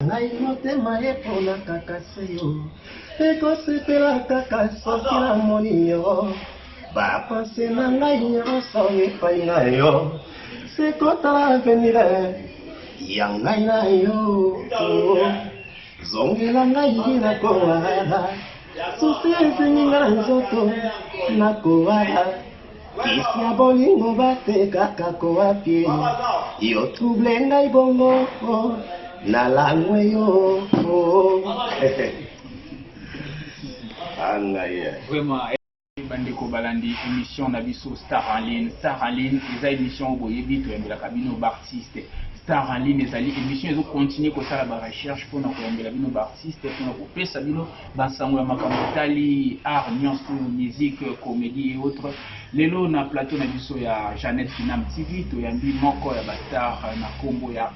Ngai motema epona kaka se yo, ekosepela kaka soki namoni yo. Ba pensées na ngai nyonso epai na yo, se kotala avenir ya ngai na yo. Zongela ngai nakoala, susi ezingi nga na nzoto nakoala. Kisi ya bolingo batekaka koapie yo trouble ngai bongo nalangwe yo. Angai. Vraiment bandeko balandi émission na biso Star en ligne. Star en ligne eza émission oyo boyebi, toyambelaka bino baartiste. Star en ligne ezali émission ezocontinue kosala barecherche mpona koyambela bino baartiste, mpona kopesa bino bansango ya makambo etali art nyonso, musique, comédie et autres. Lelo na plateau na biso ya Jeannette Kinam TV, toyambi moko ya bastar na nkombo ya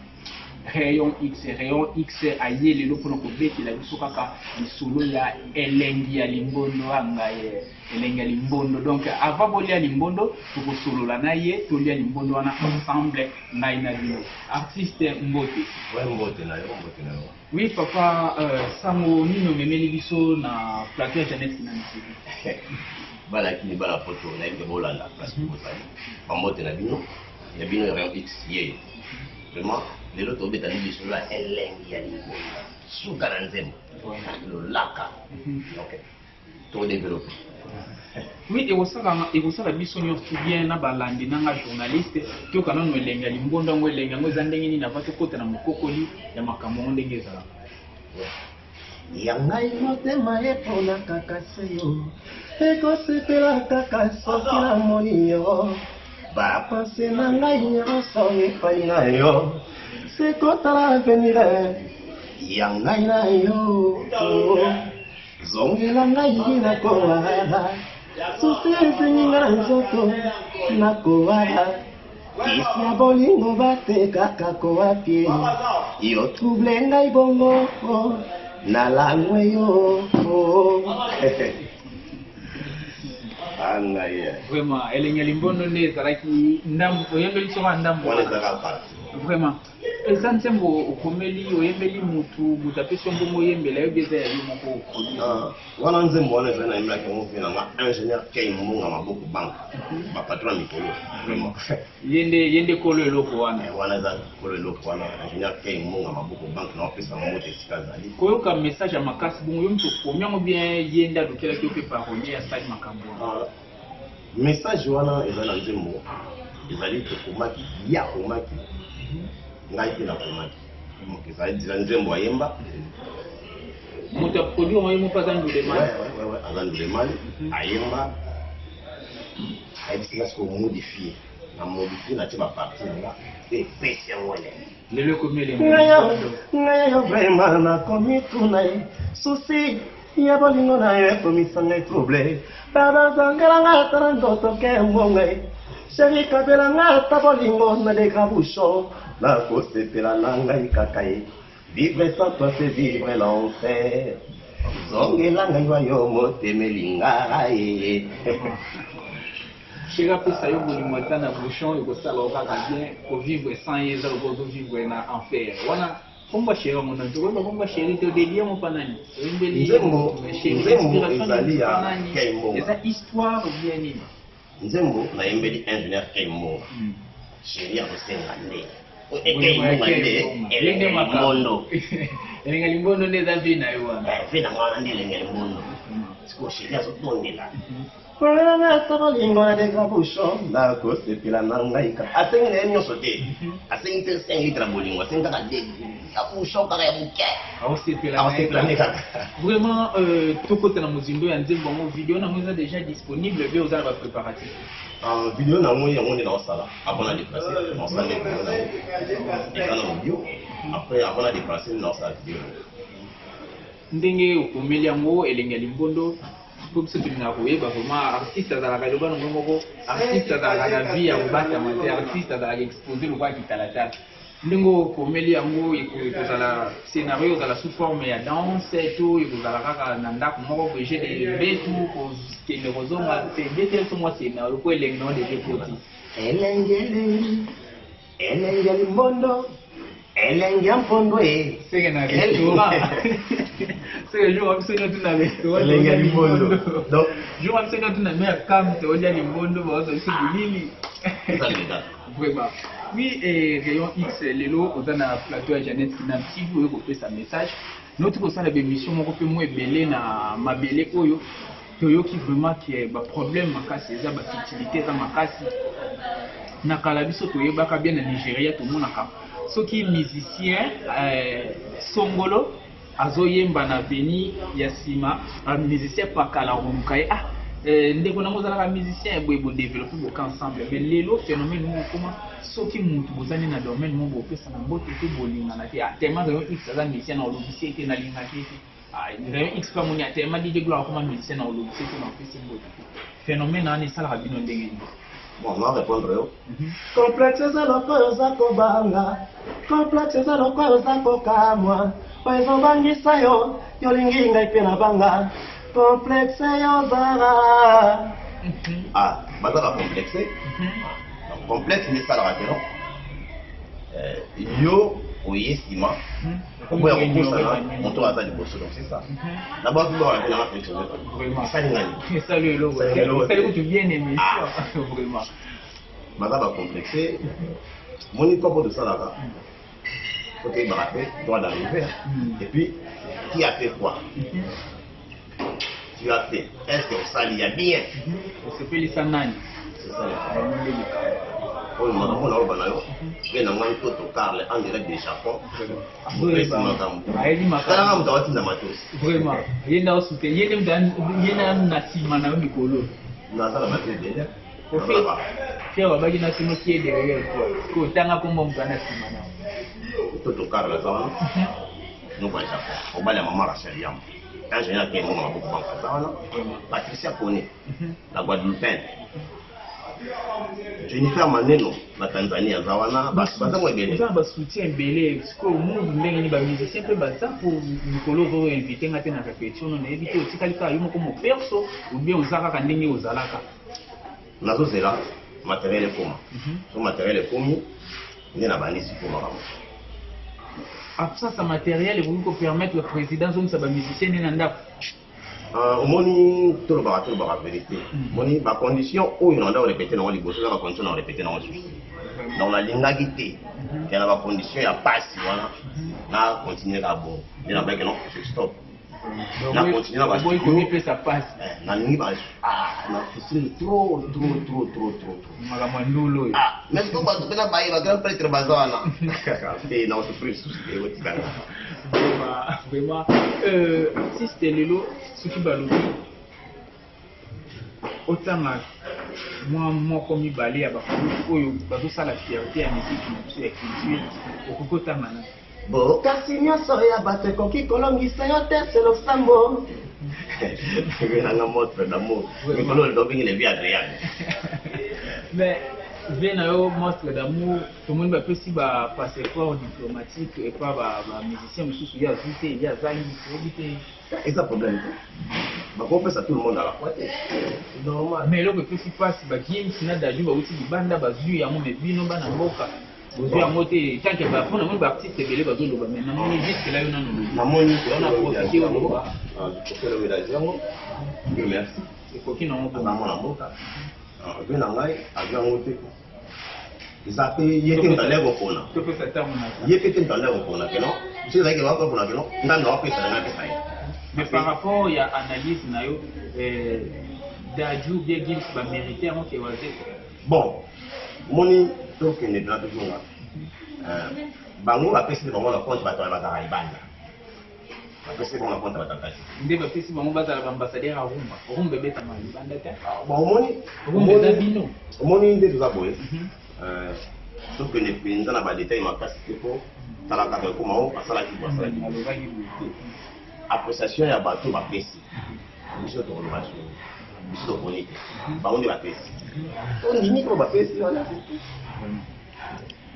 Rayon X. Rayon X aye lelo mpona kobetela biso kaka lisolo ya elengi ya limbondo. Anga ye elengi ya limbondo. Donc avant bolia limbondo, tokosolola na ye, tolia limbondo wana ensemble, ngai na bino. Artiste, mbote. Ouais, mbote na yo, mbote na yo. Oui papa, sango nini omemeli biso na plateau ya Jeannette Kinam TV? Bana kini, bana poto, nayebi ke bolanda place bozali, bambote na bino, ya bino ya Rayon X ye. Vraiment lelo tobeta ni lisolo ya elengi ya limbondo, suka na nzembo lolaka. Ok, todéveloppe. Oui, ekosala biso nyonso bien na balandi nanga journaliste, toyoka nano elengi ya limbondo yango. Elengi yango eza ndenge nini avant tokota na mokokoli ya makambo yango ndenge ezalaka? Ya ngai motema epona kaka se yo, ekosepela kaka soki namoni yo. Ba pensées na ngai nyonso epai na yo, se kotala avenir ya ngai na yo. Zongela ngai nakoala, susi ezingi nga na nzoto nakoala. Kisi ya bolingo batekaka koapie yo trouble ngai bongo nalangwe yo. Angai. Vraiment, elengi ya limbondo nde ezalaki ndambo oyembeli biso kaka ndambo. Wana ezalaka parti. Vraiment, eza nzembo okomeli, oyembeli mutu, mutu apesi yo mbongo oyembela, yobi eza ya yo moko oproduire? Ah, wana nzembo wana ezali, nayembelaki yango mpe nanga ingénieur Kei Mbonga Maboko Bank, bapatron ya mikolo vraiment. Ye nde kolo eloko wana. Eh, wana eza kolo eloko wana, ingénieur Kei Mbonga Maboko Bank, na opesa mbote esika azali. Koyoka message ya makasi bongo, yo moto okomi yango bien, ye nde alukelaki yo mpe parolier asali makambo wana? Ah, message wana eza na nzembo, ezali tokomaki, ye akomaki, ngai mpe nakomaki. Donc ezali déjà nzembo ayemba. Moto aproduire yango ye moko aza ndulemani? Ouais, aza ndulemani. Ayemba, ayebisi nga sikoyo modifie, na modifie, natie baparti na nga, epesi yango elengi. Lelo ekomi elengi ya limbondo. Ngai yo vraiment nakomi tuna ye, susi ya bolingo na yo ekomisa ngai trouble. Babazangelanga ata na ndoto kembo, ngai chéri kabelanga ata bolingo na degra bouchon, nakosepela na ngai kaka ye. Vivre sans toi, c'est vivre l'enfer. Zongela ngai wa yo motema elinga ye. Chéri apesa yo bolingo ata na bouchon, ekosala yo kaka bien. Kovivre sans ye eza lokola ozovivre na enfer. Wana komba chéri yango nani? Tokoyeba komba chéri te, odédier yango mpa nani? Oyembeli Nzembo chéri, nzembo inspiration ezali mpa ya nani? Kei Mbonga. Eza histoire ou bien nini? Nzembo nayembeli ingénieur Kei Mbonga. Chéri akosenga nde Kei Mbonga nde elenge limbondo. Elengi limbondo nde eza vie na yo wana. Vie na nga wana nde elenge limbondo. Sikoyo chéri azotondela ata bolingo na degra bouchon, nakosepela na ngai kaka. Asengi na ye nyonso te, asengi te 5 litre ya bolingo, asengi kaka ya bouchon kaka ya moke. Aosepela na ye. Aosepela nde kaka. Vraiment, tokota na mozindo ya nzembo yango. Video nango eza déjà disponible be oza na bapréparatif? Ah, video nango yango nde naosala avant na déplace. Naosala nde video nango, eza na audio. Après, avant na déplace, naosala video nango. Ndenge okomeli yango elenge ya limbondo, mpo biso tolingaka koyeba vraiment, artiste azalaka, eloba nango moko, artiste azalaka na vie ya kobatama te, artiste azalaka exposé lokola kitalatala. Ndenge okomeli yango, ekozala scénario, ekozala sous forme ya danse to ekozala kaka na ndako moko boye, jeu de mbetu, kokende kozonga te? Betela biso mwa scénario po elengi nango deja ekoti. Elenge, elengi, elenge ya limbondo. Elengi ya mpondo e. Seke na restaurant. Seke jour biso nyonso na restaurant. Elengi ya limbondo. Donc jour biso nyonso na mère cam tolia limbondo bazo biso bilili. Vraiment. Oui, et Rayon X lelo oza na plateau ya Jeannette Kinam TV oyo kopesa message. Noti kosala ba émission moko pe mo ebele na mabele oyo toyoki vraiment que ba problème makasi eza ba futilité eza makasi. Na kala biso toyebaka bien na Nigeria tomonaka soki musicien songolo azoyemba na avenue ya sima musicien pakala akoluka ye ah ndeko nango ozalaka musicien boye bo developper boka ensemble. Mais lelo phénomène moko ekoma soki mutu bozali na domaine moko bopesana mbote te bolingana te. Ah, tellement Rayon X aza musicien na olobisi ye te nalingaki ye te. Ah, Rayon X mpe amoni ah, tellement DJ Gloire akoma musicien na olobisi ye te na opesi mbote te. Phénomène wana esalaka bino ndenge nini? Bon, na répondre yo. Complexe eza lokola oza kobanga, complexe eza lokola oza kokamwa, oyo ezobangisa yo, yolingi ngai mpe nabanga, complexe yozala. Ah, baza ba complexe. Complexe nde esalaka te non? Yo oye nsima oboya kopusana moto aza liboso, donc c'est ça. Na bato baka mpe nanga Félix Vraiment. Esali ngai. Esali eloko. Esali kutu bien émission. Vraiment. Baza ba complexe. Moni kopo tosalaka. Faut toyebaka mpe droit d'arriver. Et puis qui a fait quoi? Tu as fait. Est-ce que osali ya bien? Osepelisa nani? C'est ça le problème. Oyo makambo na oloba na yo mpe na ngai Toto Carle en direct de Japon. Opesi makambo. Ayebi makambo. Talaka moto awatinda matosi. Vraiment. Ye nde aosute. Ye nde ye nde na nsima na yo mikolo. Naza na bato ebele. Pierre babaki na sino qui est derrière toi. Ko tanga kombo moto ana nsima na yo. Toto Carle aza wana. Noko ya Japon. Mobali ya mama Rachel Yambo. Ingénieur Kengo na maboko banka aza wana. Patricia Kone na Guadeloupaine. Jennifer Maneno na Tanzanie aza wana. Baza mo ebele. Oza na basoutien ebele. Sikoyo move ndenge nini bamusicien mpe baza po mikolo ozo invite nga te na répétition no nayebi te otikali kaka yo moko moperso ou bien oza kaka ndenge ozalaka. Nazozela matériel ekoma. So matériel ekomi nde na bandi sikoyo makambo. Absence ya matériel ekoki kopermettre le président azongisa bamusicien nde na ndako. Omoni tolobaka tolobaka vérité. Omoni bacondition oyo na ndako répété nango liboso eza bacondition na répété nango lisusu. Donc nalingaki te ya na bacondition ya pasi wana na continue kaka bongo. Nde nabaki non, je stop. Na continue na Oboyi komipesa pasi. Nalingi ba ah na souffrir trop trop trop trop trop trop. Makambo ya ndolo oyo. Ah, mais sikoyo bato mpe na baye ba grand prêtre baza wana. Te na souffrir lisusu te otikala. Vraiment, vraiment. Artiste lelo soki balobi otanga mwa moko mibale ya bakulutu oyo bazosala fierté ya musique na biso ya culture, okoki otanga nani? Bokasi nyonso ya bato ekoki kolongisa yo te se losambo. Nanga monstre d'amour. Mikolo oyo tobengi le vie agréable. Mais vie na yo monstre d'amour, tomoni bapesi ba passeport diplomatique epa ba musicien mosusu, ye azwi te, ye azangi, toyebi te. Eza problème te. Bakopesa tout le monde à la fois te. C'est normal. Mais eloko epesi mpasi, ba Gims na Dadju bauti libanda bazwi yango, mais bino bana mboka bozwi yango te. Tant que ba mpona moni baartiste ebele bazoloba, mais namoni jusque là yo nano olobi. Namoni On a profité oloba. Koffi yango. Dieu merci. Ekoki nango bongo. Aza mwana mboka. Vie na ngai azwi yango te. Eza pe ye te moto aleki kopona. Topesa ntango na Ye pe te moto aleki kopona ke non. Soki ezalaki bakopona ke non, ngai naopesa ngai napesa ye. Mais par rapport ya analyse na yo, Dadju bien Gims bamérite yango ke Wazekwa? Bon, moni tokende mpena tozonga. Bango bapesi bango na compte bato bazalaka libanda. Bapesi bango na compte bato ya kati. Nde bapesi bango bazala baambassadeur ya rumba. Rumba ebetama libanda te. Bon, omoni Rumba eza bino. Omoni nde toza boye. Tokende mpenza na badetail makasi te mpo tala kaka ekoma o asalaki bo asalaki bo. Alobaki boye te. Appréciation ya bato bapesi. Biso tokoloba so. Biso tokoni te. Bango nde bapesi. Tondimi ko bapesi wana.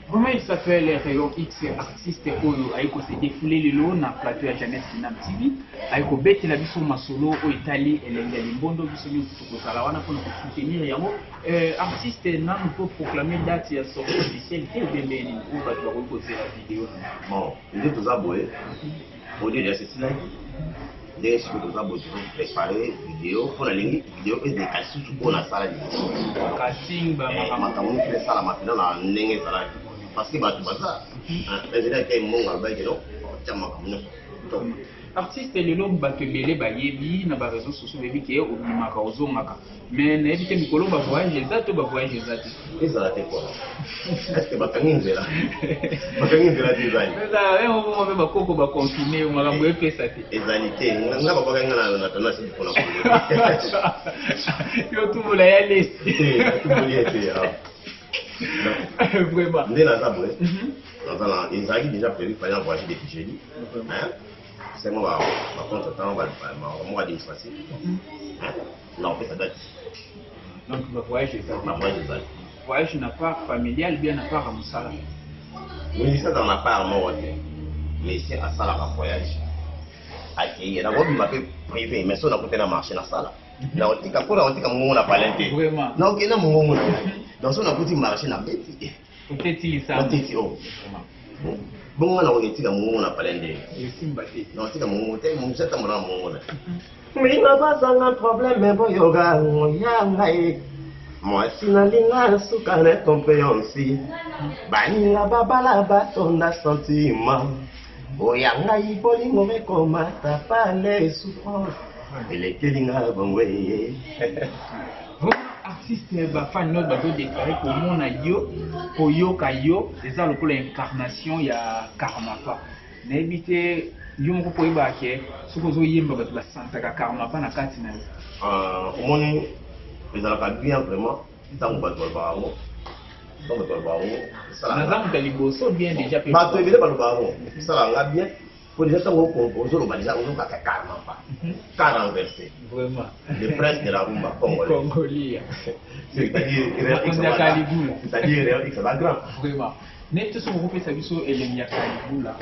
Vraiment, il s'appelle Rayon X, artiste oyo aye ko se défouler lelo na plateau ya Jeannette Kinam TV. Aye kobetela biso masolo oyo etali elengi ya limbondo, biso nyonso tokozala wana mpona kosoutenir yango. Artiste, nanu to proclamer date ya sortie officielle te, obembe nini oyo bato bakoki kozela video na yo? Bon, nde toza boye, audio déjà esilaki. Ndenge sikoyo toza boye, tozoprépare video mpo nalingi video ezaleka lisusu mpo nasala liboso. Casting, ba makambo makambo nyonso esalama mpena na ndenge ezalaki, parce que bato baza président ete mbongo alobaki no tia makambo nyonso top. Artiste, lelo bato ebele bayebi na baréseaux sociaux, bayebi ke obimaka, ozongaka, mais nayebi te mikolo bavoyage eza to bavoyage eza te? Ezala te kona est ce que bakangi nzela? Bakangi nzela te, ezali. Moko mpe bakoko baconfine, makambo epesa te. Ezali te, nga babwakaki nga na tano asili mpona. Yo tumbola ya lesi. Natumboli ye te. Vraiment. Nde naza boye, naza na ezalaki déjà prévu, fallait voyager depuis jeudi, c'est moi ba contre temps moko administratif na opesa date. Donc bavoyage eza te? Bavoyage ezali. Voyage na part familiale bien na part ya mosala? Musicien azala na part moko te. Musicien asalaka voyage, akei, nakobima mpe privé, mais so nakuti na marché, nasala, nakotika mpona kotika mongongo na palin te. Nakokenda mongongo na ngai, donc so nakuti marché, nabeti. Oteti lisano. Nateti o bongo nga nakoki etika mongongo na palin nde? Esimba te. Nakotika mongongo te, musicien atambola na mongongo na. Bino bazanga problème, boyoka ya ngai. Mwasi nalinga suka na compréhension, baninga babala batonda sentiment. Oya ngai bolingo ekomata pale, souffrance elekelinga bongo ye. Vraiment, artiste, bafani nyonso bazodéclare komona yo, koyoka yo, eza lokola incarnation ya Karmapa. Nayebi te yo moko koyebaka ke soki ozoyemba, bato basantaka Karmapa na kati na yo? Omoni, ezalaka bien vraiment ntango bato balobaka yango, ntango bato balobaka yango. Naza moto ya liboso bien déjà mpe. Bato ebele balobaka yango, esalaka nga bien, po déjà ntango ozoloba, déjà ozokaka Karmapa, car renversé. Le prince de la rumba congolais. Congolia. C'est-à-dire Mokonzi ya Kalibula. C'est-à-dire Rayon X aza grand. Vraiment, neti te soki okopesa biso elengi ya Kalibula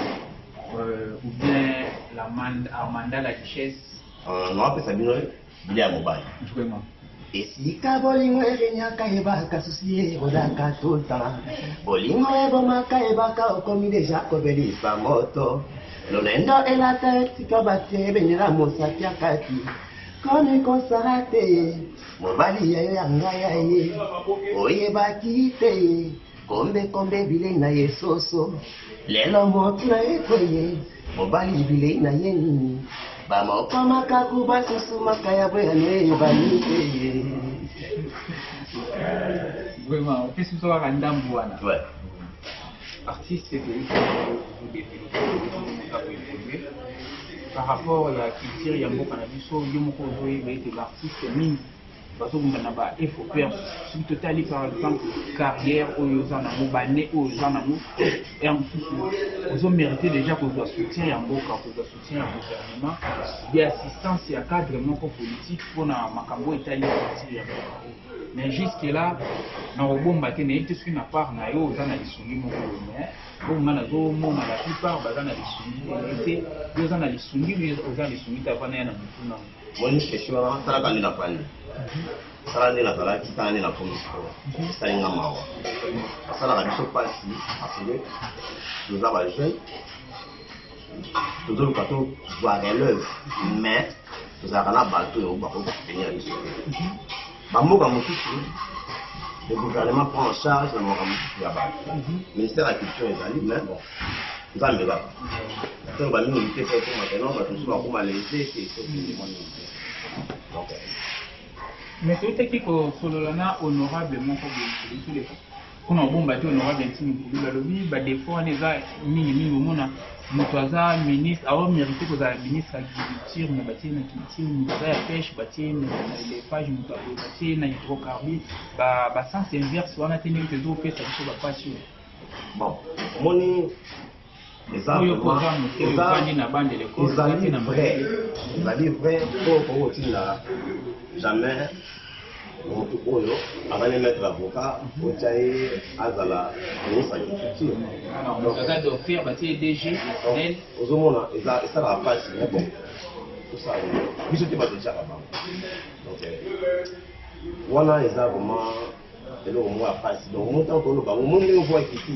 ou bien la Armanda la duchesse. Naopesa bino bilia ya mobali. Esika bolingo erenyaka, ebaka susi, erodaka tout le temps. Bolingo ebomaka, ebaka okomi déjà kobelisa moto. Lolendo elata esika batie ebendela mosapi ya kati. Komi kosala te, mobali ya yo ya ngai ya ye. Oyebaki te, kombe kombe bilei na ye soso. Lelo motu na ye koye, mobali bilei na ye nini? Bamoko makaku, basusu makaya, boyano eyebani te. Vraiment, opesi biso kaka ndambu wana. Artiste, toyoki ozodéveloppe, oza koévolue par rapport ya culture ya mboka na biso. Yo moko ozoyeba ete baartiste mingi bazobunda na ba effort. Soki totali par exemple carrière oyo oza nango, bane oyo oza nango, ya mosusu ozomérite déjà kozwa soutien ya mboka, kozwa soutien ya gouvernement, bien assistance ya cadre moko politique mpona makambo oyo etali culture ya mboka oyo. Mais jusque là, na kobomba te, nayebi te soki na part na yo oza na lisungi moko boye, mais oyo nga nazomona, la plupart baza na lisungi te. Nayebi te yo oza na lisungi, oza na lisungi te, avana ya na motuna. Moni question wana, talaka nde nafandi, tala nde nazalaki, tala nde nakomi sikoyo, esalinga mawa, asalaka biso mpasi, parce que toza bajeune, tozoluka tozwa relève, mais tozalaka na bato oyo bakoki kosoutenir biso te. Bamboka mosusu, le gouvernement prend en charge na makambo mosusu ya bato, ministère ya culture ezali, mais bon, Nzambe kaka toloba mingi te, po ekoma keno bato mosusu bakoma lese te, soki mwa mingi te, donc. Mais toyutaki kosolola na honorable moko boye, mpona kobomba te, honorable Ntini Pululu, alobi badefo wana eza mingimingi. Omona moto aza ministre, aomérite kozala ministre ya agriculture, mais batie na culture, moto aza ya pêche, batie na élevage, moto aboye, batie na hydrocarbure. Basens inverse wana te ndenge tozopesa biso bapasi oyo. Bon, omoni, eza oyo koza moto oyo ovandi na bandele. Ezali vrai, ezali vrai, po kokotinda jamais. Motu oyo azali maître avocat, otya ye azala ministre ya culture. Aza docteur, batie DG ya SNEL. Ozomona, eza esalaka mpasi, mais bon, tosala biso te, bato otiaka bango. Donc wana eza vraiment eloko moko ya mpasi. Donc mo ntango toloba ngo, mo ndenge voix ekiti,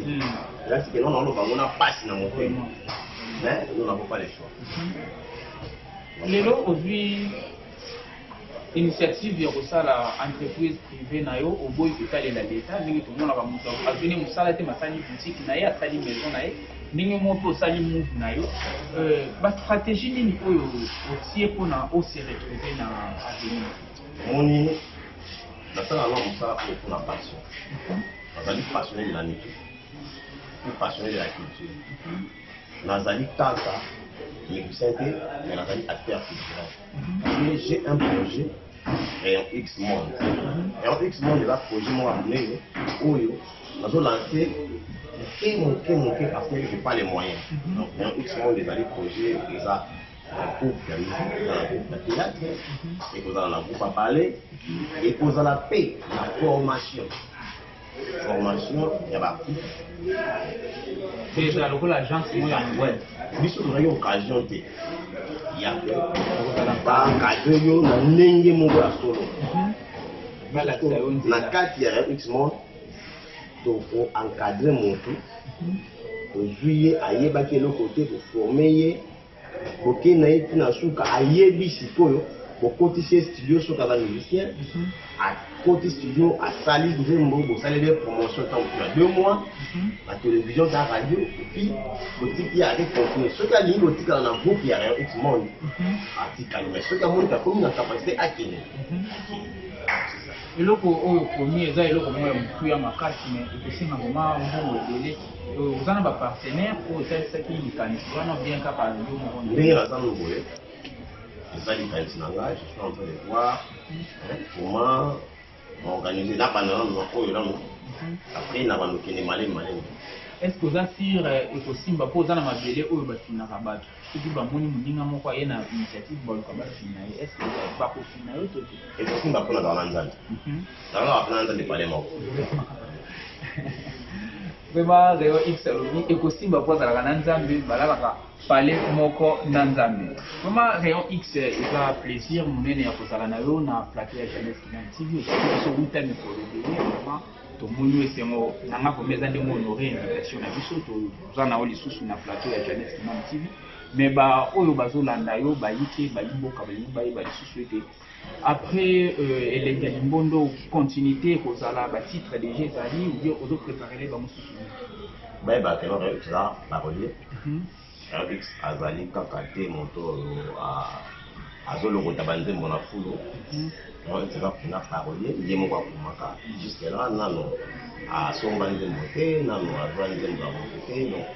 eza sike nano oloba ngo na mpasi na motema, mais nous n'avons pas le choix. Lelo ozwi initiative ya kosala entreprise privée na yo, oboyi kotalela leta. Ndenge tomonaka, moto azwi ne mosala te, asali boutique na ye, asali maison na ye, ndenge moko mpe osali move na yo. Bastratégie nini oyo otie mpona ose retrouver na avenir? Omoni, nasala na mosala oyo mpona passion. Nazali passionné de la musique, passionné de la culture. Nazali kaka musicien te, mais nazali acteur culturel. Et j'ai un projet, Rayon X Monde. Rayon X Monde eza projet moko ya monene oyo nazolancer moke moke moke, parce que j'ai pas les moyens. Donc Rayon X Monde ezali projet, eza na groupe ya musique, eza na groupe ya théâtre, ekozala na groupe ya ballet, ekozala mpe na formation ya baartiste. Ezala lokola agence moko ya Ouais. Biso tozalaki occasion te ya baencadrer yo na ndenge moko ya solo. Balakisa yo na nzela. Kati ya Rayon X Monde, tokoencadrer motu. Tozwi ye, ayebaki eloko te, koformer ye, kokende na ye ntina suka ayebi. Sikoyo bokotisi ye studio, soki aza musicien, akoti studio, asali nzembo, bosaleli ye promotion ntango ya 2 mois na télévision ta radio, et puis botiki ye ake continuer. Soki alingi kotikala na groupe ya Rayon X Monde, atikali, mais soki amoni akomi na capacité, akende. Eloko oyo komi eza eloko moko ya motuya makasi, mais ekosenga vraiment mbongo ebele. Oza na bapartenaire oyo otalisaki likanisi wana, bien kaka yo moko? Ndenge naza no boye, eza likanisi na ngai. Je suis en train de voir, hein, comment organiser. Nabanda nanu na oyo nanu, après na bando okende malemi malemi. Est ce que oza sûr ekosimba? Mpo oza na mabele oyo bafinaka bato, soki bamoni moninga moko aye na initiative, baluka bafina ye. Est ce que bakofina yo to te? Ekosimba mpo nazala na Nzambe. Nazalaka mpo na Nzambe pale moko. Vraiment, Rayon X alobi ekosimba mpo azalaka na Nzambe, balalaka pale moko na Nzambe. Vraiment, Rayon X, eza plaisir monene ya kozala na yo na plateau ya Jeunesse Kinal TV. Ozalaki biso wuta mikolo ebele. Vraiment, tomoni esengo na nga vraiment, eza ndenge honoré invitation na biso, toza na yo lisusu na plateau ya Jeunesse Kinal TV. Mais baoyo bazolanda yo, bayike bayimboka, balingi bayeba lisusu ete après Elengi ya Limbondo, continuité ekozala, batitre déjà ezali, ou bien ozopréparele bamosusu nini? Bayebaka ke Rayon X eza parolier. Rayon X azali kaka te moto oyo azolokota banzembo na fulu. Rayon X eza mpena parolier, ye moko akomaka. Jusque là nano asomba nzembo te, nano azwa nzembo ya moto te. Donc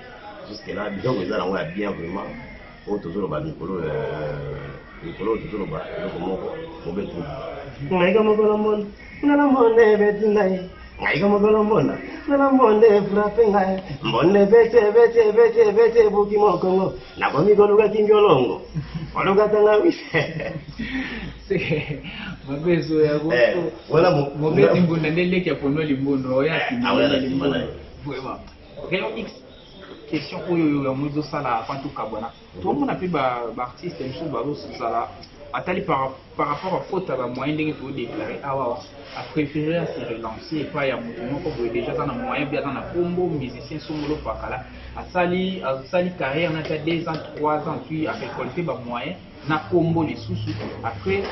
jusque là biloko eza nango ya bien vraiment. Oyo tozoloba mikolo, mikolo oyo tozoloba eloko moko mobetu. Ngaika mokolo mbonda ngala mbonda ebeti ngai, ngaika mokolo mbonda ngala mbonda efrapper ngai, mbonda ebeti, ebeti, ebeti, ebeti, ebuki mokongo, nakomi koluka kingiolongo, koluka tangawisi. Mabeso ya Wana mobeti mbunda nde leki ya pono limbondo oya. Aoya na nsima na ye. Vraiment, Rayon X, question oyo yango ezosala avant tokabwana. Tomona mpe baartiste mosusu bazozala atali par rapport à faute ya bamoyen, ndenge todéclarer awa, apréféré à se relancer epai ya moto moko boye déjà aza na moyen, mpe aza na kombo musicien songolo pakala, asali carrière na ata 2 ans, 3 ans, puis arécolte bamoyen na kombo lisusu, après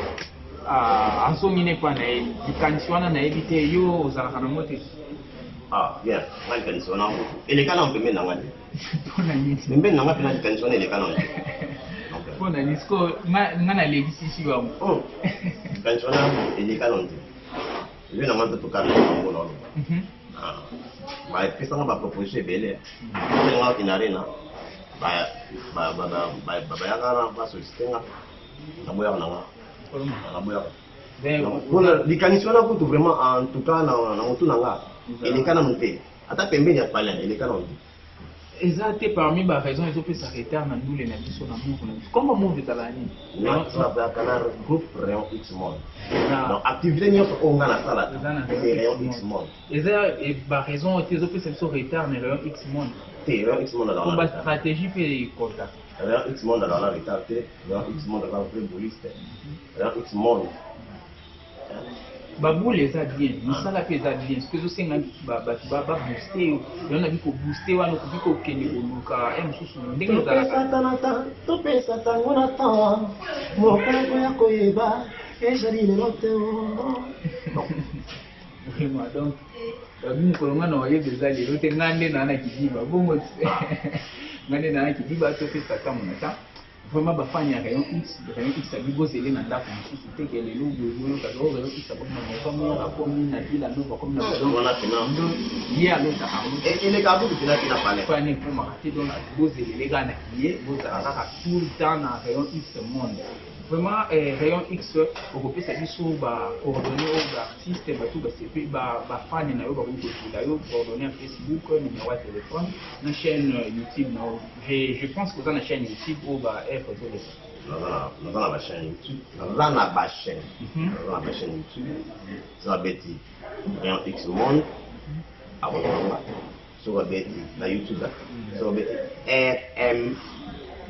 azongi ne epai na ye. Likanisi wana nayebi te, yo ozalaka nango te? Ah bien, nga likanisi wana eleka na pembeni na nga te. Mpona nini? Pembeni na nga mpena likanisi wana eleka na te. Mpona nini? Siko nga nalekisisi bango. Oh, likanisi wana eleka na te. Eze na nga nde tokala na bango na oloba. Bapesanga baproposition ebele. Nga okende Arena, bayaka na basollicite nga, naboyaka na nga, naboyaka. Mpona likanisi wana kutu, vraiment, en tout cas na motu na nga eleka nanu te, ata pembeni ya palin eleka nanu te. Eza te parmi ba raison ezopesa retard na ndule na biso na move na biso. Kombo move ezalaka nini? Na travaillaka na groupe Rayon X Monde. Donc activité nyonso oyo nga nasalaka c'est Rayon X Monde. Eza ba raison oyo te ezopesa biso retard na Rayon X Monde. Te, Rayon X Monde azalaka. Ba stratégie mpe ekontaka. Rayon X Monde azalaka na retard te. Rayon X Monde aza vrai bouliste. Rayon X Monde. Baboule eza bien, mosala mpe eza bien, soki ezosenga bato babooste yo, yango nabi kobooste wana okoki kokende koluka ya mosusu ndenge ezalaka. Topesa ntango na temps, mokolo ya koyeba ezali lelo te. Vraiment, donc babi mokolo nga na oyeba eza lelo te, nga nde naa na kidiba bongo, nga nde naa na kidiba. Topesa ntango na temps vraiment. Bafani ya Rayon X, Rayon X abi bozele na ndako mosusu te ke lelo boye boyoka o Rayon X akomi na maison mère, akomi na Villa Nova, akomi na donc ye alotaka yango. Eleka kutu mpena te na palais. Fani ekomaka te. Donc bozelele kaka na ye, bozala kaka tout le temps na Rayon X Monde. Vraiment, Rayon X, okopesa biso bacoordonnées oyo baartiste, bato basepe, bafani na yo bakoki kozwela yo? Coordonnées ya Facebook, numéro ya téléphone na chaîne YouTube na yo. Je pense que oza na chaîne YouTube oyo ba œuvre ezoleka. Naza na bachaîne YouTube, naza na bachaîne YouTube. So abeti Rayon X Monde, akozwanga. Soki abeti na YouTube, soki abeti RM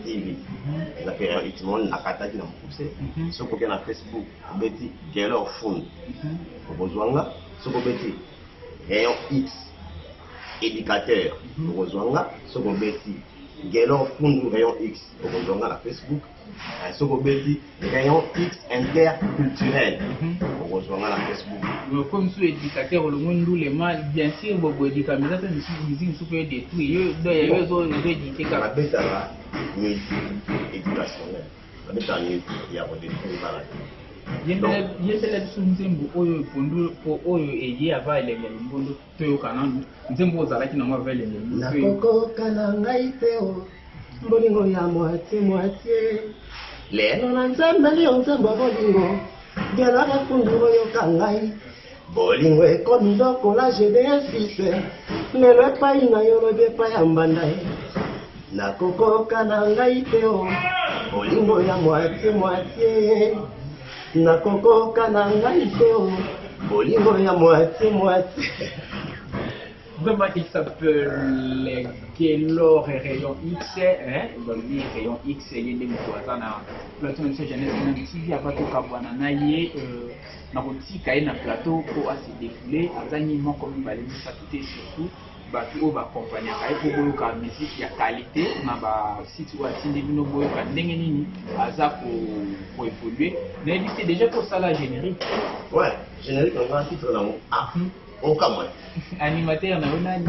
TV, eza mpe Rayon X Monde, nakataki na mokuse. Soki oke na Facebook, obeti Gelor Fund, okozwanga. Soki obeti Rayon X éducateur, okozwanga. Soki obeti Gelor Fundu Rayon X, okozwanga na Facebook. Soki obeti Rayon X interculturel, okozwanga na Facebook. Comme so éducateur olongo ndulema, bien sûr boboédika, mais eza mpe musique mosusu mpe détruit yo, donc yayo ezoéduquer kaka. Nabetaka musique éducationnelle, nabetaka musique ya kodétruire bana te. Yembela biso nzembo oyo epondu po oyo eye ava elenge ya limbondo, toyoka nanu nzembo oyo ozalaki nango ava elenge ya limbondo. Nakokoka na ngai te o bolingo ya moitié moitié. Lelo na nzembeli yo nzembo ya bolingo, Gelor Fundu, oyoka ngai. Bolingo ekomi lokola GDS6, lelo epai na yo, lobi epai ya mbanda ye. Nakokoka na ngai te o bolingo ya moitié moitié, nakokoka na ngai te o bolingo ya moitié moitié. Vraiment, il s'appelle Gelor Rayon X, hein? Balobi Rayon X, ye nde moto aza na plateau na biso Jeunesse na TV. Ava tokabwana na ye, na kotika ye na plateau mpo ase défoule, azangi moko, mibale, misato te, surtout bato oyo baaccompagnaka ye, mpo boyoka musique ya qualité na basite oyo atindi bino, boyoka ndenge nini aza koévoluer. Nayebi te, déjà kosala générique? Ouais, générique na nga, titre nango, ah, okamwa. Animateur na yo nani?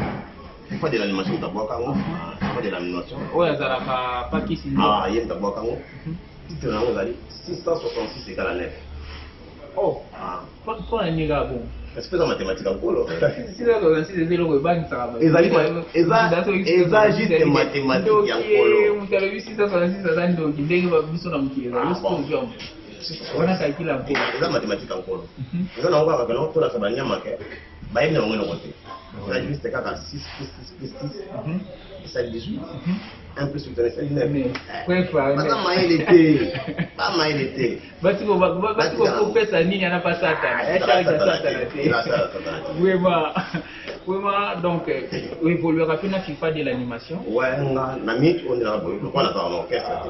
Pas de l'animation, tabwaka yango, pas de l'animation. Oyo azalaka pakisi? Ah, ye tabwaka yango. Titre nango ezali 666 égale à 9. Oh, mpo na nini kaka bongo? Est-ce que eza mathématique ya nkolo? 666 eza eloko ebangisaka. Eza juste mathématique ya nkolo. Moto alobi 666 aza ndoki, ndenge biso na mokili ezali sikoyo wana calcul ya nkolo. Eza mathématique ya nkolo, eza nango kaka kena tolakisa banyama ke bayebi na bango eloko te. Eza juste kaka 6 plus 6 plus 6 esali 18, 1 plus 8 esali 9. Baza mayele te, bamayele te. Bati kopesa nini ana pa Satana, ya charge ya Satana te. Vraiment, vraiment, donc évoluera mpe na FIFA de l'animation. Ouais, nga na minute oyo ndelaka boye, lokola nazala na orchestre te,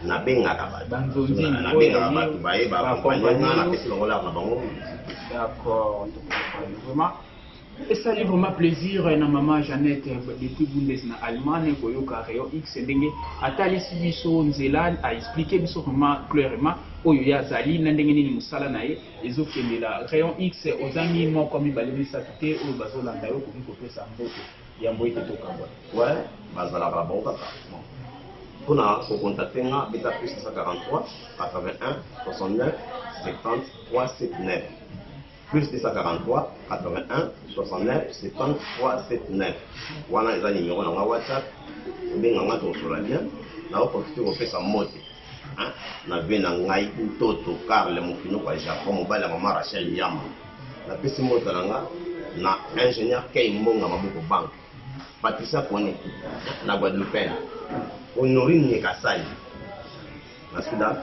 nabengaka bato, nabengaka bato baye baaccompagne nga, napesi bango lar na bango. D'accord, vraiment esali vraiment plaisir na mama Jeannette depuis Bundes na Allemagne koyoka Rayon X ndenge atalisi biso nzela, aexpliquer biso vraiment clairement oyo ye azali na ndenge nini mosala na ye ezokendela. Rayon X, ozangi moko, mibale, misato te oyo bazolanda yo, okoki kopesa mbote yambo ete tokabwa? Ouais, bazalaka na bango kaka. Mpona kocontacter nga, beta plus 243 81 69 70 379, plus 243 81 69 70 379. Wana eza numéro na nga WhatsApp, obenga nga, tokosola bien. Nakoprofiter kopesa mbote na ve na ngai Ntoto Carle Mofinoko ya Japon, mobali ya mama Rachel Yamba. Napesi mbote na nga na ingénieur Kei Mbonga Maboko Bank. Patricia Kone na Guadeloupeine, Honorine Nyekasai na Soudan,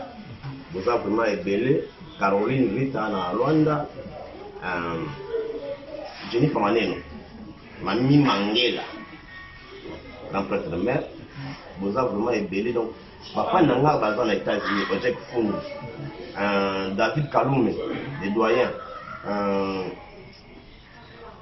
boza vraiment ebele, Caroline Vita na Luanda, Jennifer Maneno, Mami Mangela, grand prêtre de mère, boza vraiment ebele. Donc papa na nga baza na États-Unis, Ojek Fungu, David Kalume, le doyen,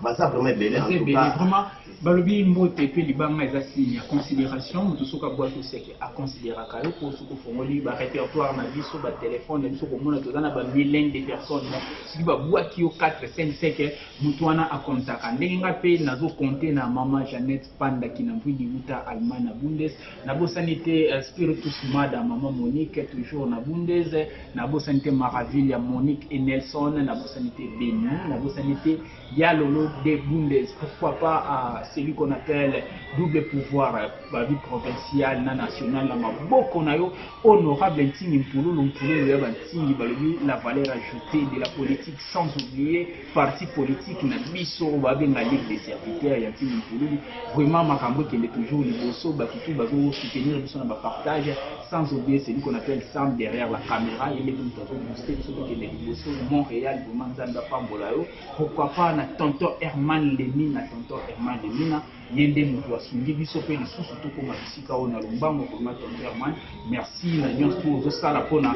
baza vraiment ebele. En tout cas vraiment balobi mbote mpe libanga eza signe ya considération. Moto soki abwaki oseke aconsidéraka yo, mpo soki ofongoli barépertoire na biso, batelefone na biso, komona toza na bamilles de personnes. Soki babwaki yo 4 5 seke moto wana akontaka. Ndenge nga mpe nazokonte na mama Jeannette Pandaki na Mvwidi wuta Allemagne na Bundes. Nabosani te Spiritus Mada, mama Monique, toujours na Bundes. Nabosani te Maraville ya Monique et Nelson. Nabosani te Beni. Nabosani te Yalolo de Bundes. Pourquoi pas à celui qu'on appelle double pouvoir, babi provincial na national na maboko na yo, honorable Ntingi Mpululu, Mpululu ya bantingi, balobi la valeur ajoutée de la politique, sans oublier parti politique na biso oyo babenga Ligue des serviteurs ya Ntingi Mpululu. Vraiment makambo ekende toujours liboso, bato tu bazosoutenir biso na bapartage, sans oublier celui qu'on appelle Sam derrière la caméra, ye ndenge moto azobooste biso tokende liboso. Montréal, vraiment Nzambe apambola yo. Pourquoi pas na tonton Herman Lemina, tonton Herman Lemina, ye nde moto asungi biso mpe lisusu tokóma bisika oyo na lombango. Vraiment tonton Herman, merci na nyonso to ozosala mpona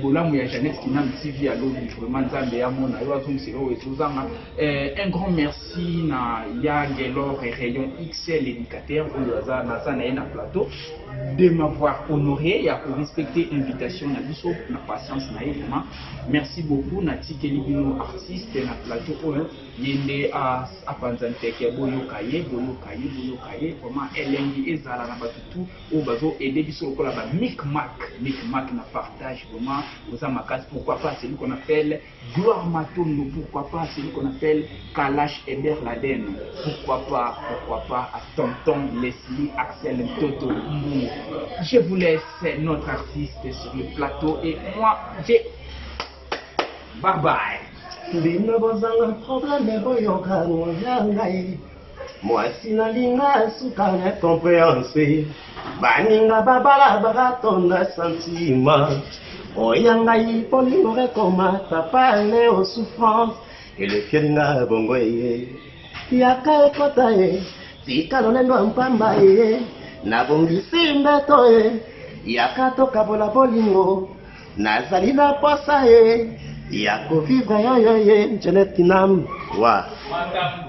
bolamu ya Jeannette Kinam TV. Alobi vraiment Nzambe amona yo, azongisela oyo ezozanga. Un grand merci na ya Gelor Rayon XL, éducateur oyo aza naza na ye na plateau, de m'avoir honoré ya korespecter invitation na biso na patience na ye. Vraiment merci beaucoup. Natikeli bino artiste na plateau oyo, ye nde apanza nteke. Boyoka ye, boyoka ye, boyoka ye. Vraiment elengi ezala na bato tu oyo bazoaider biso lokola ba micmac micmac na partage. Vraiment oza makasi. Pourquoi pas celui qu'on appelle Gloire Matondo? Pourquoi pas celui qu'on appelle Kalash Eber Laden? Pourquoi pas, pourquoi pas à tonton Leslie Axel Toto Mbungu? Je vous laisse notre artiste sur le plateau et moi j'ai bye bye. Bino bozanga problème, boyoka ya ngai mwasi nalinga suka na compréhension. Baninga babala bakatonda sentiment, oya ngai bolingo ekomata pale o souffrance elekelinga bongo. Eye yaka ekota ye, tika lolendo mpamba ye, nabongisi mbeto ye, yaka tokabola bolingo. Nazali na posa ye ya kovivre yoyo ye Janet Kinam wa. Makambo.